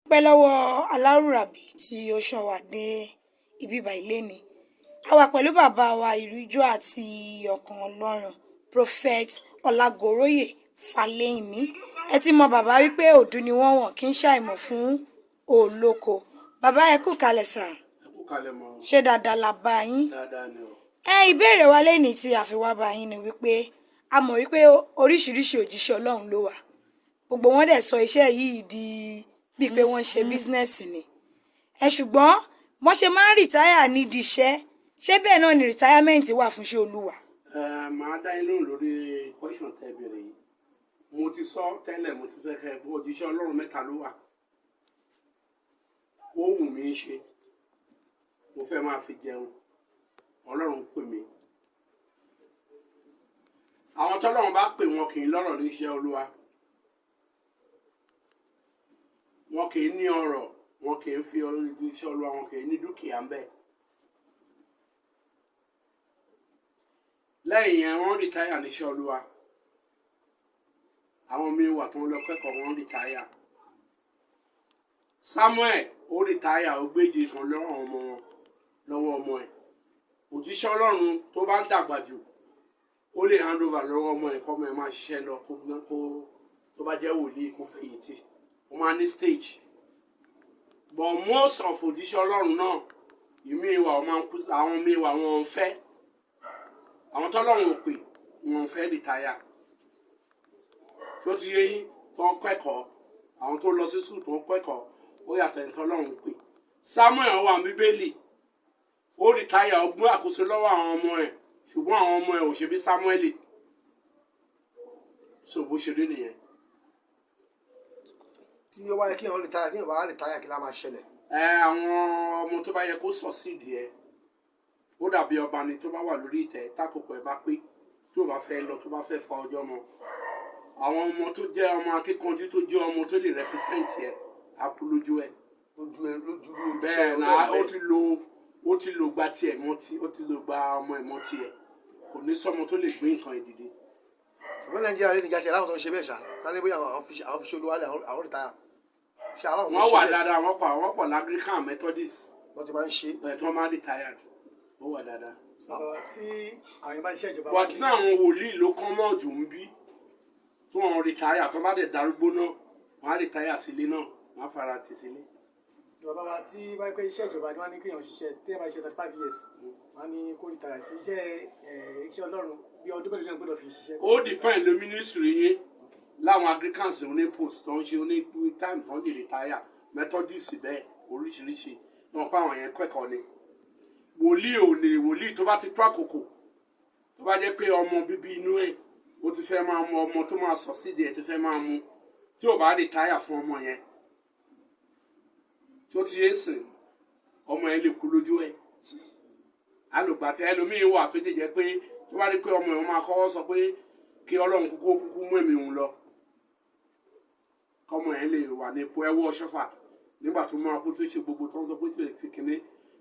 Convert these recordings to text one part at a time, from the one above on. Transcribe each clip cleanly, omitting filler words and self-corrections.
Dúpẹ́ lọ́wọ́ Alárùrábí tí ó ṣọ́ wa dé ibi báyìí lénìí. A wà pẹ̀lú bàbá wa, ìríjú àti ọkàn Ọlọ́run, Prophet Ọlágoróyè Fáléìmí. Ẹ ti mọ bàbá wípé òdú ni wọ́n, wọ̀n kì í ṣàìmọ̀ fún olóko. Bàbá, ẹ kú kalẹ̀ sà. Ẹ kú kalẹ̀ mọ́. Ṣé dáadáa la bá yín? Dáadáa ni o. Ẹ ìbéèrè wa lénìí tí a fi wá bá yín ni wípé a mọ̀ wípé oríṣiríṣi òjíṣẹ́ Ọlọ́run ló wà. Gbogbo wọn dẹ̀ sọ iṣẹ́ yìí di bíi pé wọ́n ń ṣe business ni ẹ, ṣùgbọ́n wọ́n ṣe máa ń retire nídìí iṣẹ́. Ṣé bẹ́ẹ̀ náà ni retirement wà fún iṣẹ́ Olúwa? Ẹ máa dá yín lóhùn lórí question tẹ́ béèrè yìí. Mo ti sọ tẹ́lẹ̀, mo ti fẹ́ kẹ́ ẹ gbọ́, òjíṣẹ́ Ọlọ́run mẹ́ta ló wà. Ó wù mí ṣe, mo fẹ́ máa fi jẹun, Ọlọ́run pè mí. Àwọn tọ́lọ́run bá pè, wọn kì í lọ́rọ̀ ní iṣẹ́ Olúwa, wọn kì í ní ọrọ̀, wọn kì í fi iṣẹ́ Olúwa, wọn kì í ní dúkìá ń bẹ. Lẹ́yìn yẹn, wọ́n retire níṣẹ́ Olúwa. Àwọn míín wà tó ń lọ kẹ́kọ̀ọ́, wọ́n retire. Samuel ó retire, ó gbéje kan lọ́wọ́ ọmọ wọn, lọ́wọ́ ọmọ ẹ̀. Òjíṣẹ́ Ọlọ́run tó bá ń dàgbà jù, ó lè hand over lọ́wọ́ ọmọ ẹ̀, kọ́mọ ẹ̀ máa ṣiṣẹ́ lọ, kó tó bá jẹ́ wòlíì, kó fẹ̀yìntì. Ó máa ní stage, but most of òjíṣẹ́ Ọlọ́run náà, ìmíì wà, wọ́n máa ń kú. Àwọn míì wà, wọ́n ń fẹ́, àwọn tọ́lọ́run ò pè, wọ́n ń fẹ́ retire. Tó ti yé yín, tó ń kẹ́kọ̀ọ́, àwọn tó lọ sí sùn tó ń kẹ́kọ̀ọ́, ó yàtọ̀ ẹni tọ́lọ́run pè. Samuel wà ní Bíbélì, ó retire, ó gbé àkóso lọ́wọ́ àwọn ọmọ ẹ̀, ṣùgbọ́n àwọn ọmọ ẹ̀ ò ṣe bí Samuel. So bó ṣe rí nìyẹn. Tí ó bá yẹ kí èèyàn retire, kí èèyàn bá retire, kí lá máa ṣẹlẹ̀? Ẹ àwọn ọmọ tó bá yẹ kó succeed ẹ, ó dàbí ọba ni tó bá wà lórí ìtẹ́, tákòkò ẹ bá pé, tí ò bá fẹ́ lọ, tó bá fẹ́ fa ọjọ́ mọ́, àwọn ọmọ tó jẹ́ ọmọ akíkanjú, tó jẹ́ ọmọ tó lè represent ẹ, á kú lójú ẹ. Lójú ẹ, lójú lójú. Bẹ́ẹ̀ náà, ó ti lo gba tiẹ̀ mọ́ tí ó ti lo gba ọmọ ẹ̀ mọ́ tiẹ̀, kò ní sọmọ tó lè gbé nǹkan ìdìde. Ṣùgbọ́n Nàìjíríà lè níjà tiẹ̀ láwọn tó ń ṣe bẹ́ẹ̀ ṣá, sáré bóyá àwọn fi ṣe Olúwa lẹ̀, àwọn retire ṣe aláwọ̀ tó Wọ́n ń ṣe wà bẹ́ẹ̀. dáadáa, wọ́n pọ̀, wọ́n pọ̀ l'Anglican, Methodist. Wọ́n ti máa ń ṣe. Ẹ̀ tó máa retired, ó wà dáadáa. Tí àwọn yẹn bá ṣiṣẹ́ ìjọba. But ní àwọn wòlíì ló kọ́ mọ́ jù ń bí tí wọ́n retire, tó bá dẹ̀ darúgbó náà, wọ́n á retire sílé náà, wọ́n á fara tì sílé. Tí bàbá wa, tí bá pẹ́ iṣẹ́ ìjọba ni wọ́n ní kéèyàn ṣiṣẹ́, téèyàn bá ṣiṣẹ́ 35 years, wọ́n ní kó retire sí iṣẹ́ ẹ̀. Iṣẹ́ Ọlọ́run, bí ọdún mélòó lèèyàn gbọ́dọ̀ fi ṣiṣẹ́? Ó depend ló ministry yín. Láwọn Anglicans, oní post tó ń ṣe, oní time tó ń lè retire, Methodist bẹ́ẹ̀, oríṣiríṣi wọn pa àwọn yẹn kẹ́kọ̀ọ́ ni. Wòlíì ò ní, wòlíì tó bá ti tó àkókò, tó bá jẹ́ pé ọmọ bíbí inú ẹ̀ ó ti fẹ́ máa mú, ọmọ tó máa sọ sídìí ẹ̀ ti fẹ́ máa mú, tí ò bá retire fún ọmọ yẹn, tí ó ti yé sìn, ọmọ yẹn lè kú lójú ẹ̀. Alùpàá ẹlòmíín wà tó jẹ́ pé tó bá rí pé ọmọ yẹn máa kọ́kọ́ sọ pé kí Ọlọ́run kúkú kúkú mú ẹ̀mí òun lọ, kọ́mọ yẹn lè wà ní ipò ẹwọ́ ṣọ́fà. Nígbà tó máa kú, tó ṣe gbogbo tó ń sọ pé tó kíní,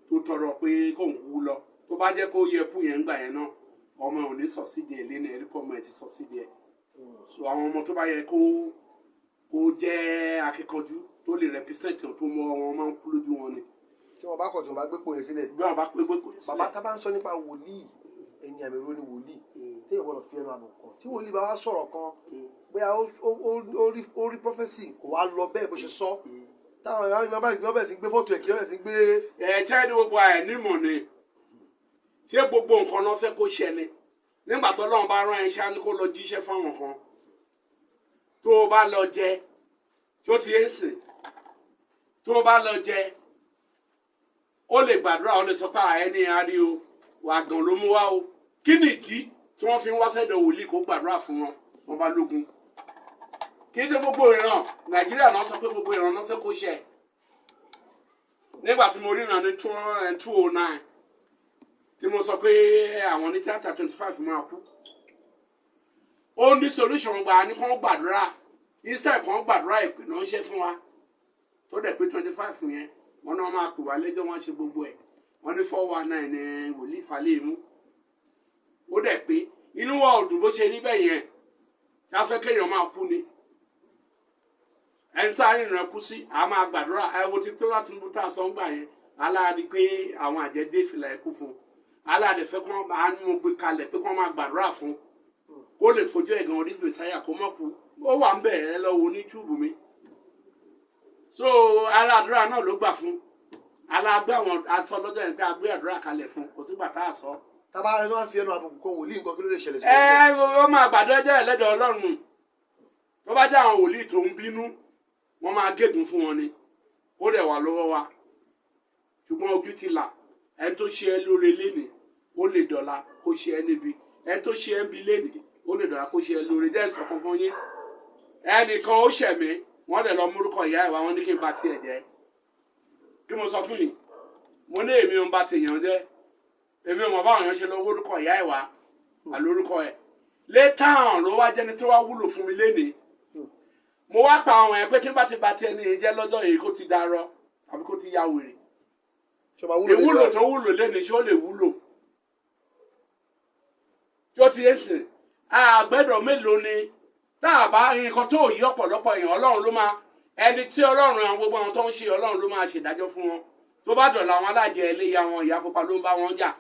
tó tọrọ pé kóun kú lọ, tó bá jẹ́ kó yẹ kú yẹn ńgbà yẹn náà, ọmọ ẹ̀ ò ní succeed ẹ̀ lé ní ẹ̀rí kọ́, ọmọ ẹ̀ ti succeed ẹ̀. So àwọn ọmọ tó bá yẹ kó jẹ́ akíkanjú, tó lè represent, tó mọ wọn, máa ń kú lójú wọn ni. Tí wọ́n bá kọ̀, tí wọ́n bá gbé pò yẹn sílẹ̀. Bí wọn bá pé gbé kò yẹn Bàbá, sílẹ̀. tá bá ń sọ nípa wòlíì, ẹni àmì ro ni wòlíì téèyàn gbọ́dọ̀ fi ẹnu àbùkù kàn. Tí wòlíì bá wá sọ̀rọ̀ kan, bóyá ó rí prophecy, kò wá lọ bẹ́ẹ̀ bó ṣe sọ, táwọn èèyàn bá bẹ̀rẹ̀ sí gbé fọ́tò ẹ̀ kí wọ́n bẹ̀rẹ̀ sí gbé. Ẹ tẹ́ ní gbogbo ẹ̀ nímọ̀ ni, ṣé gbogbo nǹkan náà fẹ́ kó ṣẹ ni? Nígbà tó Ọlọ́run bá rán ẹṣẹ́, á ní kó lọ jíṣẹ́ fáwọn kan, tó o bá lọ jẹ, tó ti yé sìn, tó o bá lọ jẹ, ó lè gbàdúrà, ó lè sọ pé àẹ́ni àárí o, wà gàn ló mú wá o. Kí nìdí tí wọ́n fi ń wá sẹ́dọ̀ wòlíì kó gbàdúrà fún wọn? Wọ́n bá lógun, kì í ṣe gbogbo ìran Nàìjíríà náà sọ pé gbogbo ìran náà fẹ́ kó ṣẹ. Nígbà tí mo ríran ní 2009, tí mo sọ pé àwọn ní tíátà 25 máa kú, ó ní solution gbà ní kàn gbàdúrà. Instead kàn gbàdúrà, ìpè náà ń ṣe fún wa, tó dẹ̀ pé 25 yẹn, wọn náà máa pè wá lẹ́jọ́, wọn ṣe gbogbo ẹ̀, wọ́n ní 419 ní wòlíì falẹ̀ mú. Ó dẹ̀ pé inú wa ò dùn bó ṣe rí bẹ́ẹ̀ yẹn. Tí a fẹ́ kéèyàn máa kú ni? Ẹni tá a rìnrìn kú sí, a máa gbàdúrà. Ẹ wo ti tó láti mú tá a sọ ń gbà yẹn, aláàdí pé àwọn àjẹ́ dé fìlà ẹ̀kú fún un, aláàdí fẹ́ kí wọ́n bá ní mo gbé kalẹ̀ pé kí wọ́n máa gbàdúrà fún un kó lè fojú ẹ̀gàn orí fèsáyà kó mọ̀ kú. Ó wà ń bẹ̀, ẹ lọ wo ní túùbù mi. So aládùúrà náà ló gbà fún alágbé àwọn aṣọ lọ́jọ́ yẹn pé a gbé àdúrà kalẹ̀ fún, kò sígbà tá a sọ. Tábà rẹ tó wá fi ẹnu àbùkù kan wòlíì, nǹkan kí ló lè ṣẹlẹ̀ sí Ẹ wọ́n máa gbàdúrà jẹ́ ẹlẹ́dọ̀ Ọlọ́run. Tó bá jẹ́ àwọn wòlíì tó ń bínú, wọ́n máa gégùn fún wọn ni. Ó dẹ̀ wà lọ́wọ́ wa, ṣùgbọ́n ojú ti là. Ẹni tó ṣe ẹ́ lóore lénìí, ó lè dọ̀la kó ṣe ẹ́ níbi. Ẹni tó ṣe ẹ́ ń bi lénìí, ó lè dọ̀la kó ṣe ẹ́ lóore. Jẹ́ ìsọ̀kan fún yín. Ẹnìkan ó ṣẹ̀ mí, wọ́n dẹ̀ lọ múrúkọ ìyá ẹ̀ wá, wọ́n ní kí n ba tiẹ̀ jẹ́. Kí mo sọ fún yín, mo ní èmi ò ń ba tèèyàn jẹ́. Èmi ò mọ̀ báwọn èèyàn ṣe lọ wórúkọ ìyá ẹ̀ wá àlórúkọ ẹ̀. Later on ló wá jẹ́ni tó wá wúlò fún mi lénìí. Mo wá pa àwọn ẹ̀ pé tí n bá ti ba tiẹ̀ ní ìjẹ́ lọ́jọ́ yìí, kó ti darọ tàbí kó ti ya wèrè. Ṣé máa wúlò? Ìwúlò lẹ́nu tó wúlò lénìí, ṣé ó lè wúlò tí ó ti yé sìn? Àgbẹ̀dọ̀ mélòó ni tá a bá nǹkan tó yí ọ̀pọ̀lọpọ̀ èèyàn. Ọlọ́run ló máa ẹni tí Ọlọ́run, àwọn gbogbo àwọn tó ń ṣe, Ọlọ́run ló máa ṣèdájọ́ fún wọn. Tó bá dọ̀la, àwọn alájẹ ẹlẹ́yà wọn, ìyá pupa ló ń bá wọn jà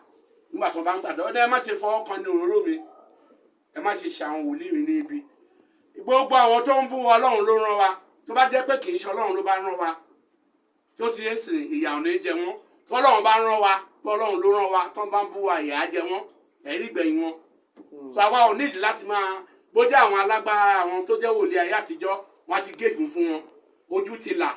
nígbà tó bá ń gbàdọ̀. Ẹ má ti fọwọ́ kan ní òróró mi, ẹ má ṣe ṣe àwọn wòlíì mi ní ibi. Gbogbo àwọn tó ń bú wa, Ọlọ́run ló rán wa. Tó bá jẹ́ pé kì í ṣe Ọlọ́run ló bá rán wa, tó ti ń sìn, ìyà ò ní jẹ wọ́n. Tọ́lọ́run bá rán wa, tọ́lọ́run ló rán wa, tó ń bá ń bú wa, ìyà á jẹ wọ́n, ẹ̀rí gbẹ̀yìn wọn. So àwa ò nídìí láti máa bójá àwọn alágbára, àwọn tó jẹ́ wòlíì ayé àtijọ́, wọ́n ti gégùn fún wọn. Ojú ti là.